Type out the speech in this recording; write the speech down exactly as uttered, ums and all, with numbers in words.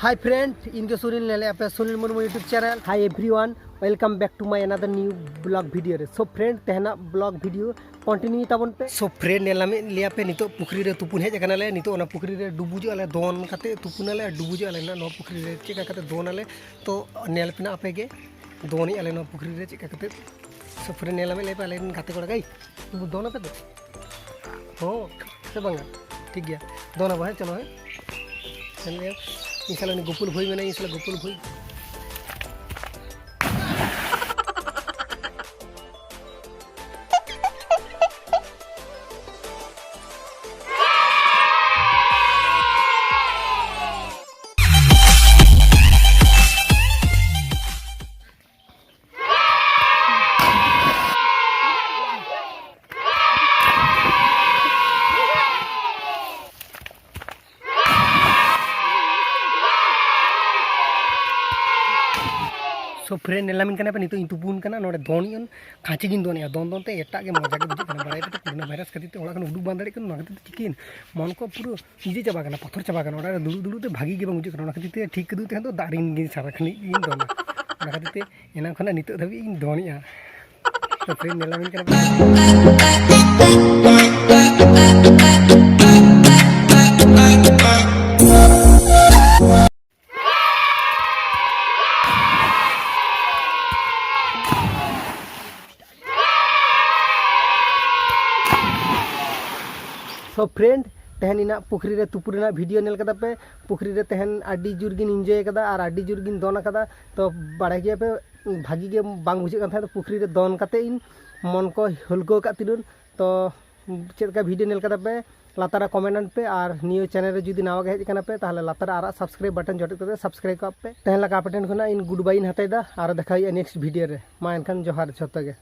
Hi friend, ᱤᱧ ᱜᱮ ᱥᱩᱱᱤᱞ, ᱧᱮᱞᱮᱫ ᱟᱯᱮ Sunil Murmu YouTube channel. Hi everyone, welcome back to my another new vlog video ᱨᱮ. So friend, ᱛᱮᱦᱮᱧᱟᱜ vlog video continue ᱛᱟᱵᱚᱱ ᱯᱮ. So friend, ᱧᱮᱞ ᱧᱟᱢᱮᱫ ᱞᱮᱭᱟ ᱯᱮ, ᱱᱤᱛᱚᱜ ᱯᱩᱠᱷᱨᱤ ᱨᱮ ᱛᱩᱯᱩᱱ ᱦᱮᱡ ᱟᱠᱟᱱᱟᱞᱮ᱾ ᱱᱤᱛᱚᱜ ᱚᱱᱟ ᱯᱩᱠᱷᱨᱤ ᱨᱮ ᱰᱩᱵᱩᱡᱚᱜ ᱟᱞᱮ, ᱫᱚᱱ ᱠᱟᱛᱮ ᱛᱩᱯᱩᱱᱟᱞᱮ ᱟᱨ ᱰᱩᱵᱩᱡᱚᱜ ᱟᱞᱮ ᱱᱟᱜ ᱱᱚᱣᱟ ᱯᱩᱠᱷᱨᱤ ᱨᱮ᱾ ᱪᱮᱫ ᱞᱮᱠᱟ ᱠᱟᱛᱮ ᱫᱚᱱ ᱟᱞᱮ, ᱛᱚ ᱧᱮᱞ ᱯᱮ ᱱᱟᱜ ᱟᱯᱮ ᱜᱮ, ᱫᱚᱱᱮᱜ ᱟᱞᱮ ᱱᱚᱣᱟ ᱯᱩᱠᱷᱨᱤ ᱨᱮ ᱪᱮᱫ ᱞᱮᱠᱟ ᱠᱟᱛᱮ᱾ So friend, ᱧᱮᱞ ᱧᱟᱢᱮᱫ ᱞᱮᱭᱟ ᱯᱮ ᱟᱞᱮ ᱨᱮᱱ ᱜᱟᱛᱮ ᱠᱚᱲᱟ, ᱜᱟᱭ ᱫᱚᱱ ᱟᱯᱮ ᱫᱚ? ᱦᱚᱸ ᱥᱮ ᱵᱟᱝᱟ? ᱴᱷᱤᱠ ᱜᱮᱭᱟ, ᱫᱚᱱ ᱟᱵᱚ, ᱦᱮᱸ, ᱪᱚᱞᱚ, ᱦᱮᱸ᱾ ᱧᱮᱞ ᱞᱮᱭᱟ, ᱤᱧ ᱥᱟᱞᱟᱜ ᱩᱱᱤ ᱜᱳᱠᱩᱞ ᱵᱷᱟᱹᱭ ᱢᱮᱱᱟᱭᱟ, ᱤᱧ ᱥᱟᱞᱟᱜ ᱜᱳᱠᱩᱞ ᱵᱷᱟᱹᱭ᱾ So friend, ᱧᱮᱞ ᱧᱟᱢᱤᱧ ᱠᱟᱱᱟ ᱯᱮ, ᱱᱤᱛᱚᱜ ᱤᱧ ᱛᱩᱯᱩᱱ ᱠᱟᱱᱟ, ᱱᱚᱰᱮ ᱫᱚᱱ ᱤᱧ, ᱠᱷᱟᱸᱪᱤ ᱜᱤᱧ ᱫᱚᱱᱮᱜᱼᱟ᱾ ᱫᱚᱱ ᱫᱚᱱ ᱛᱮ ᱮᱴᱟᱜ ᱜᱮ ᱢᱚᱡᱟ ᱜᱮ ᱵᱩᱡᱷᱟᱹᱜ ᱠᱟᱱᱟ᱾ ᱵᱟᱲᱟᱭ ᱯᱮ ᱛᱚ, ᱠᱳᱨᱳᱱᱟ ᱵᱷᱟᱭᱨᱟᱥ ᱠᱷᱟᱹᱛᱤᱨ ᱛᱮ ᱚᱲᱟᱜ ᱠᱷᱚᱱ ᱩᱰᱩᱠ ᱵᱟᱝ ᱫᱟᱲᱮᱭᱟᱜ ᱠᱟᱱᱟ᱾ ᱱᱚᱣᱟ ᱠᱷᱟᱹᱛᱤᱨ ᱛᱮ ᱪᱤᱠᱟᱹᱭᱮᱱ, ᱢᱚᱱ ᱠᱚ ᱯᱩᱨᱟᱹ ᱤᱭᱟᱹ ᱪᱟᱵᱟ ᱠᱟᱱᱟ, ᱯᱟᱛᱷᱚᱨ ᱪᱟᱵᱟ ᱠᱟᱱᱟ᱾ ᱚᱲᱟᱜ ᱨᱮ ᱫᱩᱲᱩᱵ ᱫᱩᱲᱩᱵ ᱛᱮ ᱵᱷᱟᱹᱜᱤ ᱜᱮ ᱵᱟᱝ ᱵᱩᱡᱷᱟᱹᱜ ᱠᱟᱱᱟ᱾ ᱚᱱᱟ ᱠᱷᱟᱹᱛᱤᱨ ᱛᱮ ᱴᱷᱤᱠ ᱠᱤᱫᱩᱜ ᱛᱟᱦᱮᱸ ᱫᱚ ᱫᱟᱜ ᱨᱤᱧ ᱜᱤᱧ ᱥᱟᱨᱟ ᱠᱷᱟᱹᱱᱤᱡ ᱜᱤᱧ ᱫᱚᱱᱟ᱾ ᱚᱱᱟ ᱠᱷᱟᱹᱛᱤᱨ ᱛᱮ ᱮᱱᱟᱝ ᱠᱷᱚᱱᱟᱜ ᱱᱤᱛᱚᱜ ᱫᱷᱟᱹᱵᱤᱡ ᱤᱧ ᱫᱚᱱᱮᱜᱼᱟ᱾ So friend, ᱧᱮᱞ ᱧᱟᱢᱤᱧ ᱠᱟᱱᱟ ᱯᱮ᱾ So friend, ᱛᱮᱦᱮᱧ ᱤᱧᱟᱹᱜ ᱯᱩᱠᱷᱨᱤ ᱨᱮ ᱛᱩᱯᱩ ᱨᱮᱱᱟᱜ video ᱧᱮᱞ ᱠᱟᱫᱟ ᱯᱮ᱾ ᱯᱩᱠᱷᱨᱤ ᱨᱮ ᱛᱮᱦᱮᱧ ᱟᱹᱰᱤ ᱡᱳᱨ ᱜᱤᱧ enjoy ᱠᱟᱫᱟ ᱟᱨ ᱟᱹᱰᱤ ᱡᱳᱨ ᱜᱤᱧ ᱫᱚᱱ ᱠᱟᱫᱟ᱾ ᱛᱚ ᱵᱟᱲᱟᱭ ᱜᱮᱭᱟ ᱯᱮ, ᱵᱷᱟᱹᱜᱤ ᱜᱮ ᱵᱟᱝ ᱵᱩᱡᱷᱟᱹᱜ ᱠᱟᱱ ᱛᱟᱦᱮᱸᱫ᱾ ᱯᱩᱠᱷᱨᱤ ᱨᱮ ᱫᱚᱱ ᱠᱟᱛᱮ ᱤᱧ ᱢᱚᱱ ᱠᱚ ᱦᱟᱹᱞᱠᱟᱹᱣ ᱟᱠᱟᱫ ᱛᱤᱧᱟᱹ᱾ ᱛᱚ ᱪᱮᱫ ᱞᱮᱠᱟ video ᱧᱮᱞ ᱠᱟᱫᱟ ᱯᱮ, ᱞᱟᱛᱟᱨ ᱨᱮ comment ᱟᱱ ᱯᱮ, ᱟᱨ ᱱᱤᱭᱟᱹ channel ᱨᱮ ᱡᱩᱫᱤ ᱱᱟᱣᱟ ᱜᱮ ᱦᱮᱡ ᱟᱠᱟᱱᱟ ᱯᱮ, ᱛᱟᱦᱚᱞᱮ ᱞᱟᱛᱟᱨ ᱨᱮ ᱟᱨᱟᱜ subscribe button ᱡᱚᱴᱮᱫ ᱠᱟᱛᱮ subscribe ᱠᱟᱜ ᱯᱮ᱾ ᱛᱮᱦᱮᱧ ᱞᱮᱠᱟ ᱟᱯᱮ ᱴᱷᱮᱱ ᱠᱷᱚᱱᱟᱜ ᱤᱧ good bye ᱤᱧ ᱦᱟᱛᱟᱣ ᱮᱫᱟ, ᱟᱨ ᱫᱮᱠᱷᱟ ᱦᱩᱭᱩᱜᱼᱟ next video ᱨᱮ᱾ ᱢᱟ ᱮᱱᱠᱷᱟᱱ ᱡᱚᱦᱟᱨ ᱡᱷᱚᱛᱚ ᱜᱮ᱾